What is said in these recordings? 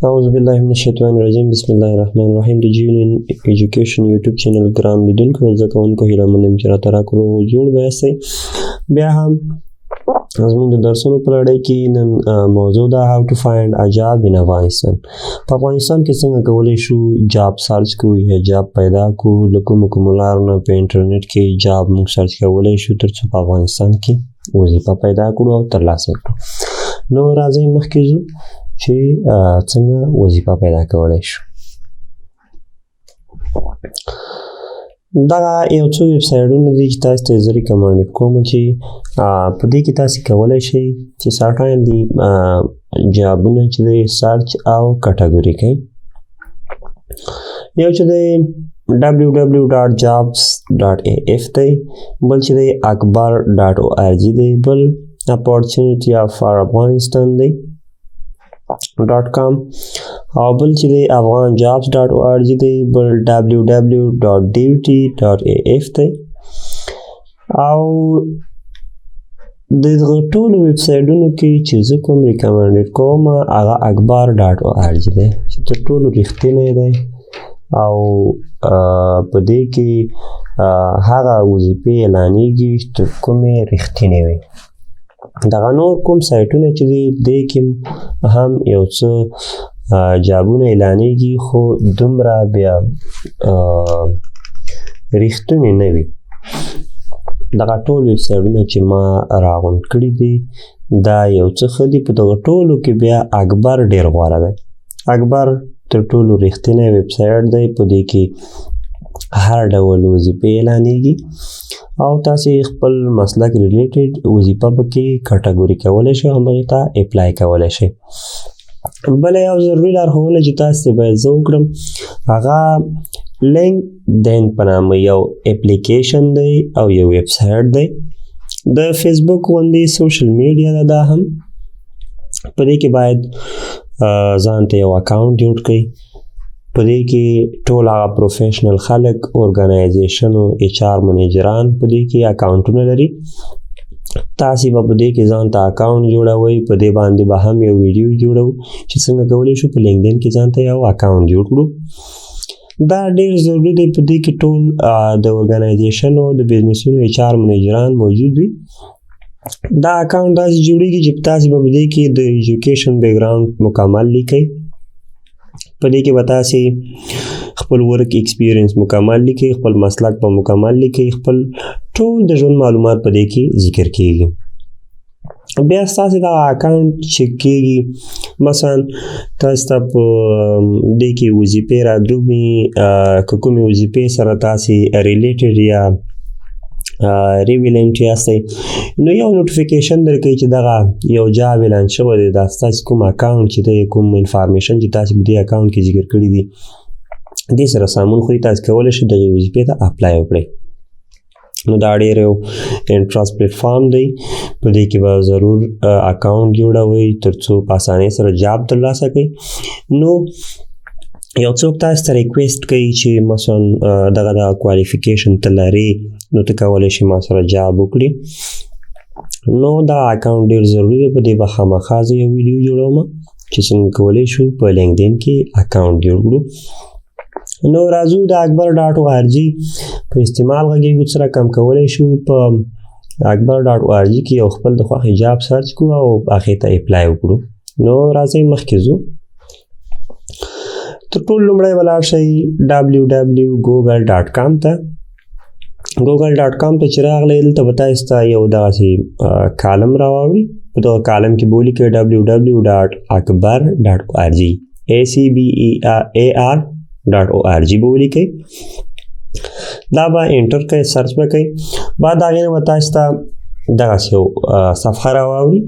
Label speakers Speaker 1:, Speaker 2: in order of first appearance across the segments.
Speaker 1: اعوذ بالله من الشیطان الرجیم، بسم الله الرحمن الرحیم. د جیون ایجوکیشن یوټیوب چینل ګران لیدونکو او زده کوونکو، هیله من یم چې راته راکړو جوړ به یاستئ. بیا هم زموږ د درسونو په لړۍ کې نن موضوع ده "How to find a job in Afghanistan". په افغانستان کې څنګه کولی شو job search کو یا job پیدا کو، له کومو کومو لارو نه په انټرنیټ کې job موږ search کولی شو، ترڅو په افغانستان کې وظیفه پیدا کړو او ترلاسه کړو. نو راځئ مخکې ځو چې څنګه وظیفه پیدا کولی شو. دغه یو څو ویبسایټونه دي چې تاسو ته زه recommend کوم چې په دې کې تاسو کولی شئ چې certain دي job ونه چې دی search او category کوي. یو چې دی www.jobs.af دی، بل چې دی akbar.org دی، بل opportunity for Afghanistan دی .com او بل چې دی افغان jobs.org دی، بل www.duty.af دی. او د دغه ټولو ویبسایټونو کې چې زه کوم recommended کوم، هغه اکبر.org دی چې تر ټولو رښتینی دی او په دې کې هغه وظیفې اعلانیږي چې کومې رښتینې وي. دغه نور کوم سایټونه چې دي، دې کې هم یو څه job ونه اعلانیږي، خو دومره بیا رښتونی نه وي. دغه ټول ویبسایټونه چې ما راغونډ کړي دي، دا یو څه ښه دي. په دغه ټولو کې بیا اکبر ډیر غوره دی. اکبر تر ټولو رښتینی ویبسایټ دی. په دې کې هر ډول وظیفې اعلانیږي او تاسو خپل مسلک related وظیفه پکې category کولی شئ او همغې ته apply کولی شئ. بله یو ضروري لارښوونه چې تاسو ته باید زه وکړم، هغه لینکډین په نامه یو اپلیکیشن دی او یو ویب سایټ دی، د فیسبوک غوندې social media ده. دا هم په دې کې باید ځان ته یو account جوړ کړئ. په دې کې ټول هغه professional خلک، organization او HR manager ان په دې کې account ونه لري. تاسو به په دې کې ځان ته account جوړوئ. په دې باندې به هم یو ویډیو جوړو چې څنګه کولی شو په لینکډین کې ځان ته یو account جوړ کړو. دا ډیر ضروري دی. په دې کې ټول د organization او د business ونو HR manager ان موجود وي. دا account داسې جوړیږي چې تاسو به په دې کې د education background مکمل لیکئ، په دې کې به تاسو خپل work experience مکمل لیکئ، خپل مسلک به مکمل لیکئ، خپل ټول د ژوند معلومات په دې کې ذکر کیږي. بیا ستاسو دا account check کیږي. مثلا تاسو ته په دې کې وظیفې را درومي، که کومې وظیفې سره تاسو related یا relevant یاستئ، نو یو notification درکوي چې دغه یو job اعلان شوی دی. دا ستاسو کوم account چې دی، کوم information چې تاسو په دې account کې ذکر کړي دي، دې سره سمون خوري، تاسو کولی شئ دغې وظیفې ته apply وکړئ. نو دا ډېر یو interesting platform دی. په دې کې به ضرور account جوړوئ ترڅو په اسانۍ سره job ترلاسه کړئ. نو یو څوک تاسو ته request کوي چې مثلا دغه د qualification ته لري، نو ته کولی شې ما سره job وکړي. نو دا account ډېر ضروري دی. په دې به خامخا زه یو ویډیو جوړوم چې څنګه کولی شو په لینکډین کې account جوړ کړو. نو راځو د اکبر.org په استعمال غږیږو، څه رقم کولی شو په اکبر.org کې یو خپل د خوښې job search کړو او هغې ته apply وکړو. نو راځئ مخکې ځو. تر ټولو لومړی به لاړ شئ www.google.com ته. google.com ته چې راغلی، دلته به تاسو ته یو دغسې column راواوړي. په دغه column کې به ولیکئ www.akbar.org، acbear.org به ولیکئ. دا به enter کړئ، search به کړئ. بعد هغې نه به تاسو ته دغسې یو صفحه راواوړي.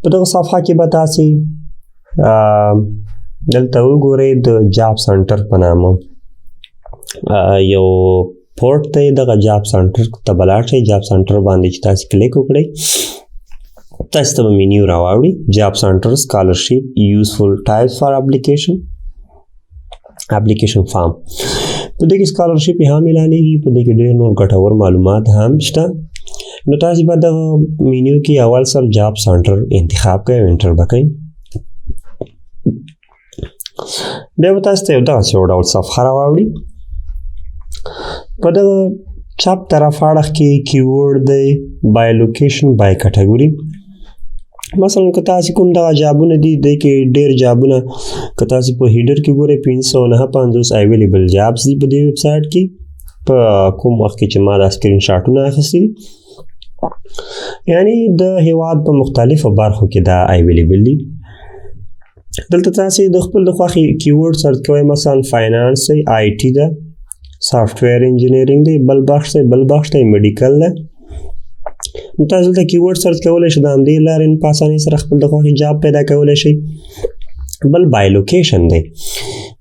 Speaker 1: په دغه صفحه کې به تاسې دلته وګورئ، د job center په نامه یو پورت دی. دغه job center ته به لاړ شئ. job center باندې چې تاسې کلیک وکړئ، تاسو ته به مینیو راواوړي: job center، scholarship، useful types for application، application form. په دې کې scholarship هم اعلانېږي، په دې کې ډېر نور ګټور معلومات هم شته. نو تاسو به دغه مینیو کې اول سر job center انتخاب کړئ او enter به کړئ. بیا به تاسو ته یو دغسې یو ډول صفحه راواوړي. په دغه چپ طرف اړخ کې keyword دی، by location، by category. مثلا که تاسو کوم دغه job ونه دي، دی کې ډېر job ونه، که تاسو په header کې ګورئ، 559 available jobs دي په دې ویب سایټ کې، په کوم وخت کې چې ما دا screen shot ونه اخیستي دي. یعنی د هیواد په مختلفو برخو کې دا available دي. دلته تاسو د خپل د خوښې keyword search کوئ. مثلا finance دی، IT ده، software engineering دی، بل بخش دی، بل بخش دی، medical ده. نو تاسو دلته keyword search کولی شئ، د همدې لارې په اسانۍ سره خپل د خوښې job پیدا کولی شئ. بل by location دی.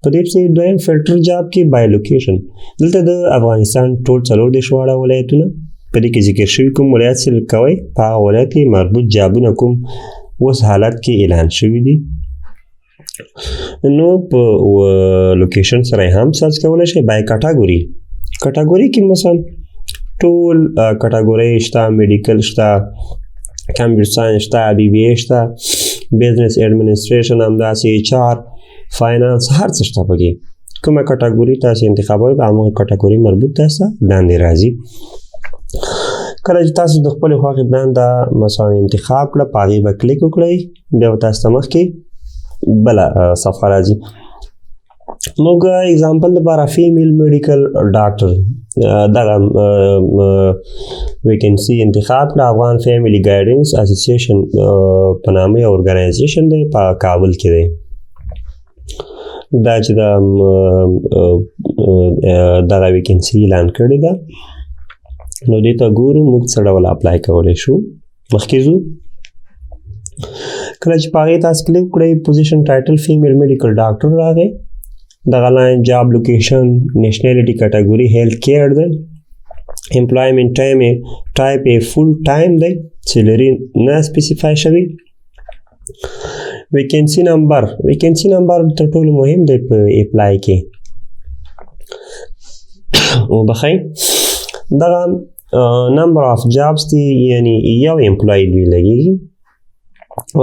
Speaker 1: په دې پسې دویم filter job کې by location، دلته د افغانستان ټول 34 واړه ولایتونه په دې کې ذکر شوي. کوم ولایت select کوئ، په هغه ولایت کې مربوط job ونه کوم اوس حالت کې اعلان شوي دي، نو په location سره هم search کولی شئ. By category، category کې مثلا ټول category شته، medical شته، computer science شته، BBA شته، business administration، همداسې HR، finance، هر څه شته پکې. کومه category تاسو انتخابوئ، په همغه category مربوط تاسو ته دندې راځي. کله چې تاسو د خپلې خوښې دنده مثلا انتخاب کړه، په هغې به کلیک وکړئ، بیا به تاسو ته مخکې بله صفحه راځي. موږ example لپاره female medical doctor دغه vacancy انتخاب کړه. افغان Family Guidance Association په نامه یو organization دی، په کابل کې دی. دا چې دا دغه vacancy اعلان کړې ده، نو دې ته ګورو موږ څه ډول apply کولی شو. مخکې ځو. کله چې په هغې تاسو کلیک کړئ، position title female medical doctor راغی. دغه line job location، nationality، category health care دی، employment time type یې full time دی، salary نه specify شوی. Vacancy number، vacancy number تر ټولو مهم دی په apply کې. وبخښئ، دغه number of jobs دی، یعنی یو employee دوی لګیږي.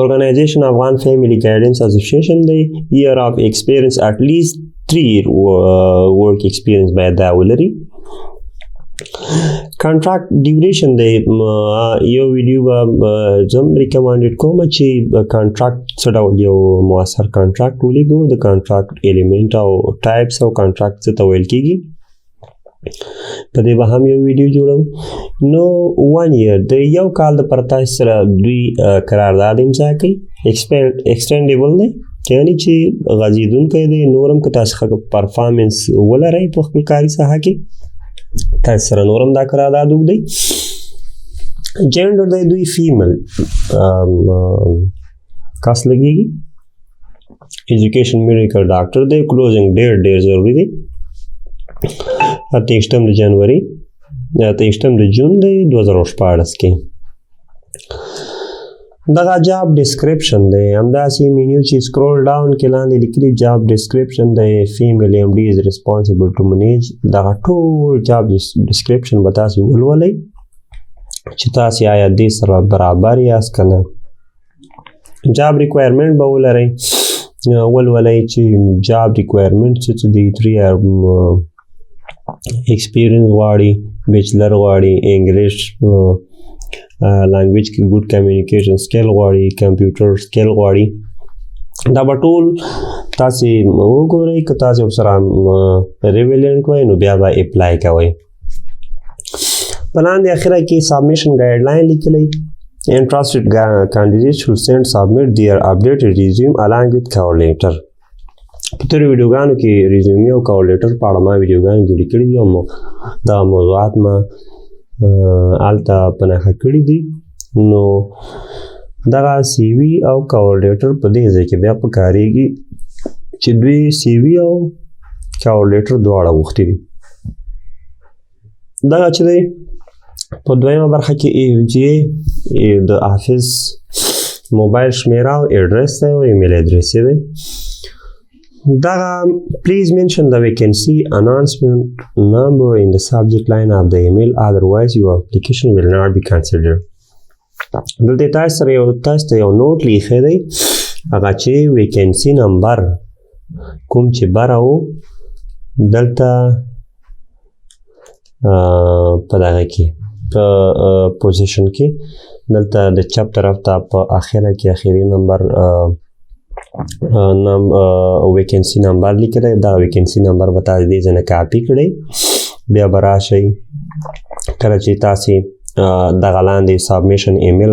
Speaker 1: Organization Afghan Family Guidance Association دی. Year of experience at least 3 year work experience باید دا ولري. Contract duration دی. یو ویډیو به زم recommended کوم چې contract څه ډول یو موثر contract ولیکو، د contract element او types او contract څه ته ویل کیږي، په دې به هم یو ویډیو جوړوم. نو 1 year، د یو کال د پر تاسو سره دوی قرارداد امضا کوي. Extendable دی، یعنی چې غځېدونکی دی نورم، که تاسو ښه performance ولرئ په خپل کاري ساحه کې، تاسو سره نورم دا قرارداد اوږدوي. Gender دی، دوی female کس لګېږي. Education medical doctor دی. Closing date ډېر ضروري دی، 28 د جنوري، 28 د جون دی 2016 کې. دغه job description دی. همداسې مینیو چې scroll down کې لاندې لیکلي job description دی، female MD is responsible to manage. دغه ټول job description به تاسو ولولئ چې تاسو آیا دې سره برابر یاست که نه. Job requirement به ولرئ، ولولئ چې job requirement څه څه دي. 3 year experience غواړي، bachelor غواړي، English language کې good communication skill غواړي، computer skill غواړي. دا به ټول تاسې وګورئ. که تاسې ورسره relevant وئ، نو بیا به apply کوئ. په لاندې اخره کې submission guideline لیکلی: Interested candidates should send submit their updated resume along with cover letter. په تېرو ویډیوګانو کې resume او cover letter په اړه ما ویډیوګانې جوړې کړې دي او دا موضوعات ما هلته په نښه کړي دي. نو دغه CV او cover letter په دې ځای کې بیا پکارېږي چې دوی CV او cover letter دواړه غوښتي دي. دغه چې دی، په دویمه برخه کې AFG د office موبایل شمیره او ادرس دی او email address دی. دغه please mention the vacancy announcement number in the subject line of the email، otherwise your application will not be considered. دلته تاسو سره یو تاسو ته یو note لیکلی دی، هغه چې vacancy number کوم چې بره و دلته په دغه کې په پوزیشن کې دلته د چپ طرف ته په اخره کې اخیری نمبر نم ویکنسی نمبر لیکلی. دا ویکنسی نمبر به تاسو دې ځای نه کاپي کړئ، بیا به راشئ کله چې تاسې دغه لاندې سبمیشن ایمیل